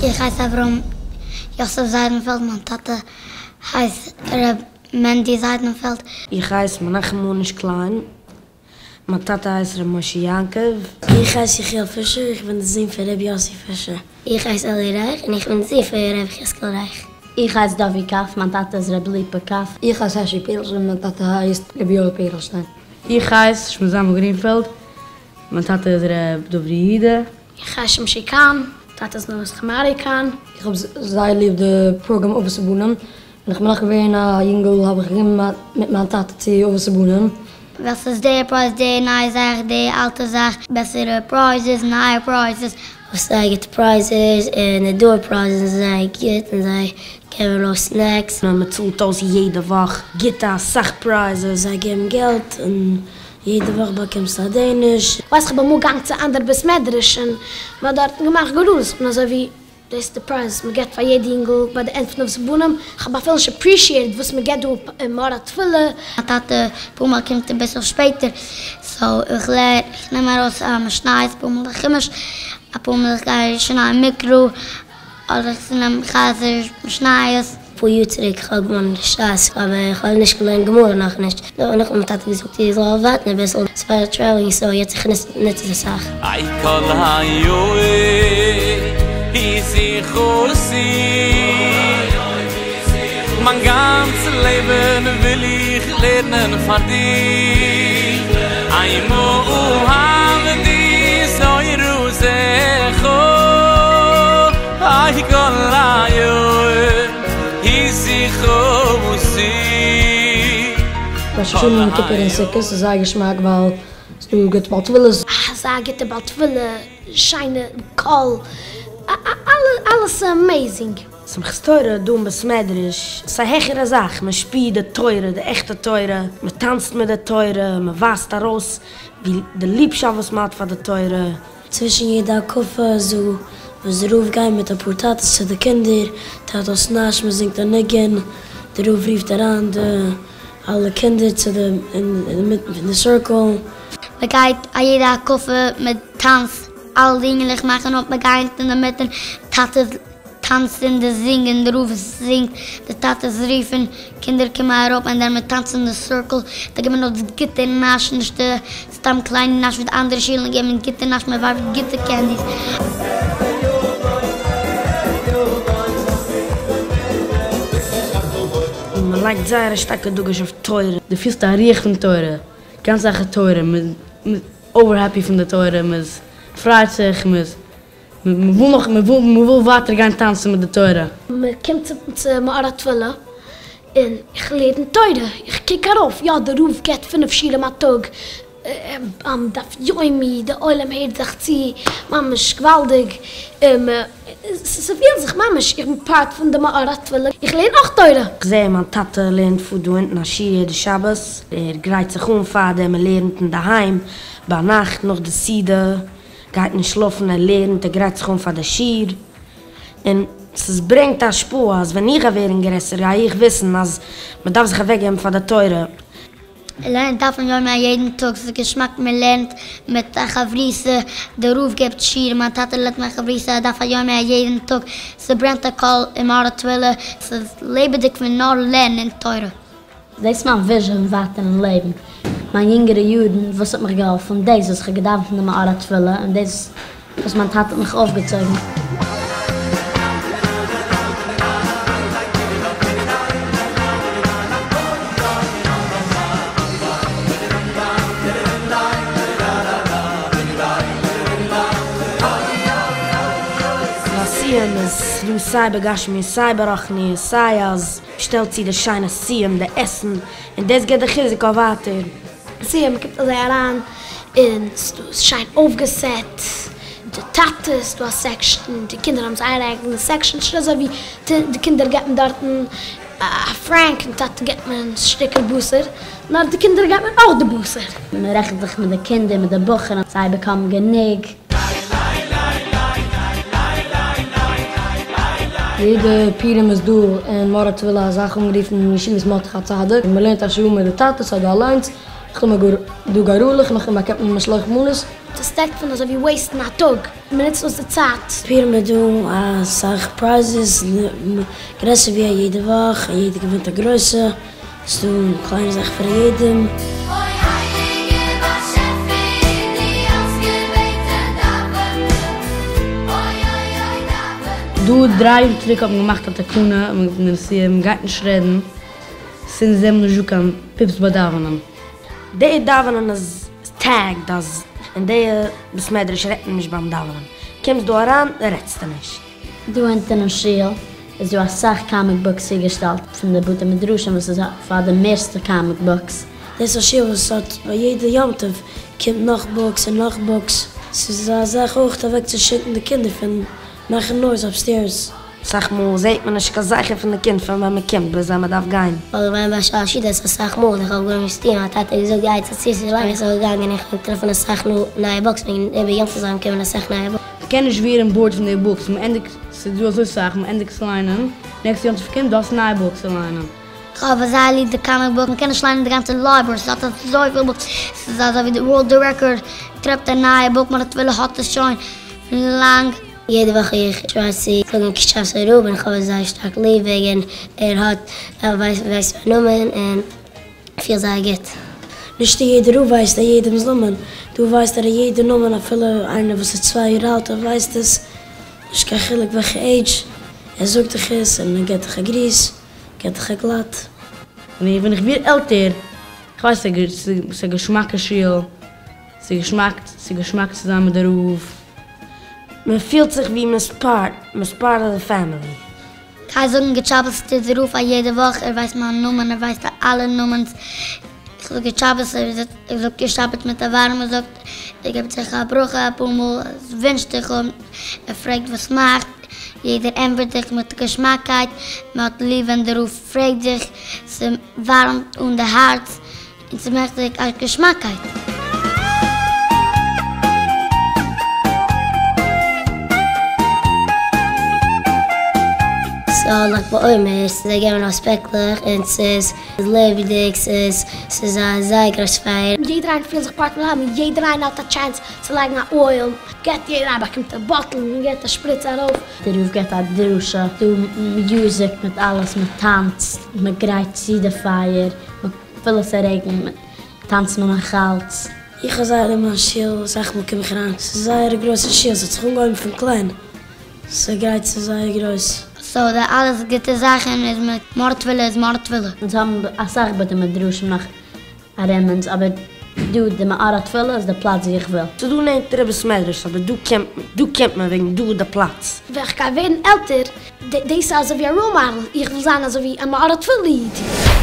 איך הייס אברהם יוסף זיידענפעלד, מיין טאטע הייסט ר' מענדי זיידענפעלד. איך הייס מנחם מאניש קליין, מיין טאטע הייסט ר' משה יעקב. איך הייס יחיאל פישער, איך בין די זון פון ר' יוסי פישער. איך הייס אלי רייך און איך בין די זון פון ר' יחזקאל רייך. איך הייס דוד קאף, מיין טאטע איז ר' ליפא קאף. איך הייס הערשי פערלשטיין, מיין טאטע הייסט ר' יואל פערלשטיין. איך הייס שמעזאמל גרינפעלד, מיין טאטע איז ר' דוד יהודה. איך הייס שמשי קאהן, טאטע איז נאר שמערי קאהן. איך האב זייער ליב די פראגראם אבות ובנים, ווען איך בין נאך געווען א יונגל האב איך געקומען מיט מיין טאטע צו אבות ובנים. וואס איז די פרייז די נייע זאך די אלטע זאך בעסערע פרייזעס נייע פרייזעס. וואס זייער גוטע פרייזעס און די דאר פרייזעס זענען זייער גוט און זיי געבן ארויס סנעקס. מען צאלט אויס יעדע וואך גוטע אסאך פרייזעס. זיי געבן געלט און יעדע וואך באקומסטו א דעיניש. ווייס איך האב אמאל געגאנגען צו אנדערע בית מדרש און מען האט דארטן געמאכט גורלות און אזוי ווי דאס איז די פרייז מען געבט פאר יעדע אינגל ביי די ענד פון אבות ובנים, איך האב אפילו נישט אפרישיעטעד וואס מען געבט דא אין מאור התפילה. מיין טאטע אפאר מאל קומט אביסל שפעטער סאו איך לער איך נעם ארויס א משניות אפאר מאל א חומש אפאר מאל איך גיי שנים מקרא אדער איך נעם חזר משניות. אפאר יאר צוריק איך האב געוואונען די שס אבער איך האב נישט געלערנט גמרא נאכנישט דערנאך האט מיין טאטע געזאגט איך זאל ווארטן אביסל ס'פאר טרעוולינג סאו יעצט איך נוץ עס אסאך. איי כל היאור היא שיחתי מיין גאנצע לעבן וויל איך לערנען פאר דיר איי מאהבתי תורתך איי כל היאור היא שיחתי. ראש השנה יום כיפור און סוכות איז זייער געשמאק ווייל ס'דא גוטע בעל תפילות. אזא גוטע בעל תפילה, שיינע קול, אלעס אמעיזינג. שמחת תורה דא אין בית מדרש, ס'איז א העכערע זאך, מען שפירט די תורה, די עכטע תורה, מען טאנצט מיט די תורה, מען ווייזט ארויס ווי די ליבשאפט וואס מען האט פאר די תורה. צווישן יעדע הקפה איז דא וואס די רב גייט מיט אפאר טאטעס צו די קינדער, טיילט אויס נאש, מען זינגט א ניגון, די רב רופט אריין די אלע קינדער צו די אינמיטן פון די סירקל. מען גייט א יעדע הקפה מען טאנצט, אלע די אינגעלעך מאכן אפ מען גייט אינדערמיטן, טאטעס טאנצן די זינגען די רב זינגט די טאטעס רופן קינדער קומען אראפ און דען מען טאנצט אין די סירקל זיי געבן אונז גוטע נאש נישט די סתם קליינע נאש ווי די אנדערע שולן געבן גוטע נאש מען ווארפט גוטע קענדיס. און מען לייגט זייער א שטארקע דגוש אויף תורה. דו פילסט א רוח פון תורה, גאנץ זאכן תורה, מען איז אווער העפי פון די תורה, מען פרייט זיך, מען איז מען וויל נאך, מען וויל, מען וויל ווייטער גיין טאנצן מיט די תורה. מען קומט צו מאור התפילה און איך לערן תורה, איך קוק ארויף, יא די רב געבט פינף שיעורים א טאג, דף יומי, די עולם הערט זיך צו, ממש געוואלדיג, ס'פילט זיך ממש איך בין פארט פון די מאור התפילה, איך לערן אויך תורה. איך זע מיין טאטע לערנט פאר דא אונטן א שיעור יעדע שבת, ער גרייט זיך אן פאר דעם, ער לערנט אינדערהיים ביינאכט נאך די סעודה, גייט נישט שלאפן, ער לערנט, ער גרייט זיך אן פאר די שיעור, און ס'ברענגט א השפעה אז ווען איך גיי ווערן גרעסער גיי איך וויסן אז מ'דארף זיך אוועקגעבן פאר די תורה. לערנען דף יומי א יעדן טאג, ס'איז געשמאק מען לערנט מיט א חברותא, די רב געבט שיעור, מיין טאטע לערנט מיט א חברותא א דף היומי א יעדן טאג, ס'ברענט א קול אין מאור התפילה, ס'איז לעבעדיג פון נאר לערנען תורה. דאס איז מיין וויזשען ווייטער אין לעבן, מיין יונגערע יארן, וואס האט מיך געהאלפן, דאס וואס איך האב געדאווענט אין די מאור התפילה, און דאס וואס מיין טאטע האט מיך אויפגעצויגן. ביי סיום איז דא סיי בגשמיות סיי ברוחניות סיי אז שטעלט צו די שיינע סיום, די עסן, און דאס גיבט די חיזוק אויף ווייטער. סיום, מ'קומט אזוי אריין און ס'דא שיין אויפגעסעט, די טאטעס, ס'דא א סעקשאן, די קינדער האבן זייער אייגענע סעקשאן, ס'נישט אזוי ווי די קינדער געבט מען דארטן א פרענק און טאטע געבט מען שטיקל בשר, נאר די קינדער געבט מען אויך די בשר. מען רעכנט זיך מיט די קינדער, מיט די בחורים, זיי באקומען גענוג. יעדע פורים איז דא אין מאור התפילה א זאך אנגערופן ישיבת מרדכי הצדיק, מען לערנט א שעה מיט די טאטעס אדער אליינס. נאכדעם דא גורלות, נאכדעם באקומט מען משלוח מנות. ס'איז פון אזוי ווי waste ן א טאג, מען נוצט אויס די צייט. פורים איז דא אסאך prizes, גרעסער ווי א יעדע וואך, א יעדער געווינט א גרויסע, ס'איז דא קליינע זאך פאר יעדעם. אוי הייליגער באשעפער די האסט געבעטן דאווענען אוי אוי אוי דאווענען. דא דריי יאר צוריק האט מען געמאכט א תקנה מיט די נשיאה מען גייט נישט רעדן זינט דעם נישט דא קיין פיפס ביי דאווענען. די דאווענען איז tagged אז אין די בית מדרש רעדט מען נישט ביים דאווענען, קומסט דא אריין רעדסטו נישט. דא אונטן אין שול איז דא אסאך comic books צוגעשטעלט פון די בתי מדרשים וואס איז פאר די מערסטע comic books. דאס איז א שול וואס האט ביי יעדע יום טוב קומט נאך books און נאך books, ס'איז א זאך אויך אוועק צו שיקן די קינדער פון מאכן noise upstairs. אסאך מאל זעט מען נישט קיין זכר פון די קינד פון ווען מען קומט ביז ווען מען דארף גיין. כ'האב געווען ביי שלש סעודות אסאך מאל און איך האב גארנישט צו טון, מיין טאטע האט געזאגט גיי צו צו ס'איז לאנג איך זאל געגאנגען איך האב געטראפן אסאך נייע books וועגן איבער יום טוב זאלן קומען אסאך נייע books. כ'קען נישט ווערן bored פון די books, מ'ענדיגט ס'איז דא אזוי סאך, מ'ענדיגט עס ליינען, next יום טוב קומט דו האסט נייע books צו ליינען. כ'האב זייער ליב די comic book, מ'קען נישט ליינען די גאנצע library, ס'האט אזויפיל books, ס'איז אזוי ווי די world record, טרעפט א נייע book, מאיר התפילה האט עס שוין פון לאנג. יעדע וואך איך try צו זאגן גוט שבת רב און איך האב עס זייער שטארק ליב וועגן ער האט ער ווייסט ווייסט מיין נאמען און פיל זייער גוט. נישט יעדע רב ווייסט א יעדעמס נאמען, דא ווייסט ער א יעדע נאמען אפילו איינער וואס איז צוויי יאר אלט ער ווייסט עס, נישט קיין חילוק וועלכע עידזש, ער זאגט דיך עס און ער געט דיך א גריס, געט דיך א גלאט. ווען איך ווער עלטער, כ'ווייס ס'איז א געשמאקע שול, ס'איז געשמאק, ס'איז געשמאק צו זיין מיט די רב. מען פילט זיך ווי מ'איז part, מ'איז part of the family. כ'גיי זאגן גוט שבת צו די רב א יעדע וואך, ער ווייסט מיין נאמען, ער ווייסט אלע נאמענס, איך זאג גוט שבת, ער זאגט גוט שבת מיט א ווארעמע זאגט, ער געבט זיך א ברכה אפאר מאל, ער ווינטשט דיך אן, ער פרעגט וואס מאכט, יעדער ענטפערט זיך מיט געשמאקייט, מען האט ליב ווען די רב פרעגט זיך, ס'ווארעמט אן די הארץ. און ס'מאכט זיך א געשמאקייט. ס'איז ל"ג בעומר, זיי געבן אויס פעקלעך און ס'איז לעבעדיג, ס'איז ס'איז א זייער גרויס פייער. יעדער איינער פילט זיך part פון לעבן, יעדער איינער האט א chance צו לייגן א oil, געט יעדער איינער באקומט א bottle און געט א שפריץ ארויף. דער רב געבט א דרשה, דא music מיט אלעס, מ'טאנצט, מ'גרייט צו די פייער, אפילו ס'רעגנט טאנצט מען נאך אלץ. איך האב זייער ליב מיין שול, אסאך מאל קום איך אריין, ס'איז זייער א גרויסע שול, ס'האט זיך אנגעהויבן פון קליין, ס'גייט צו זייער גרויס. so די אלעס גוטע זאכן איז מיט מאור התפילה איז מאור התפילה. אונז האבן אסאך בתי מדרשים נאך ארום אונז אבער דא די מאור התפילה איז די פלאץ ווי איך וויל. ס'איז דא נענטערע בית מדרש אבער דא קומט דא קומט מען וועגן דא איז די פלאץ. ווען כ'גיי ווערן עלטער, דאס איז אזויווי א role model, איך וויל זיין אזויווי א מאור התפילה איד.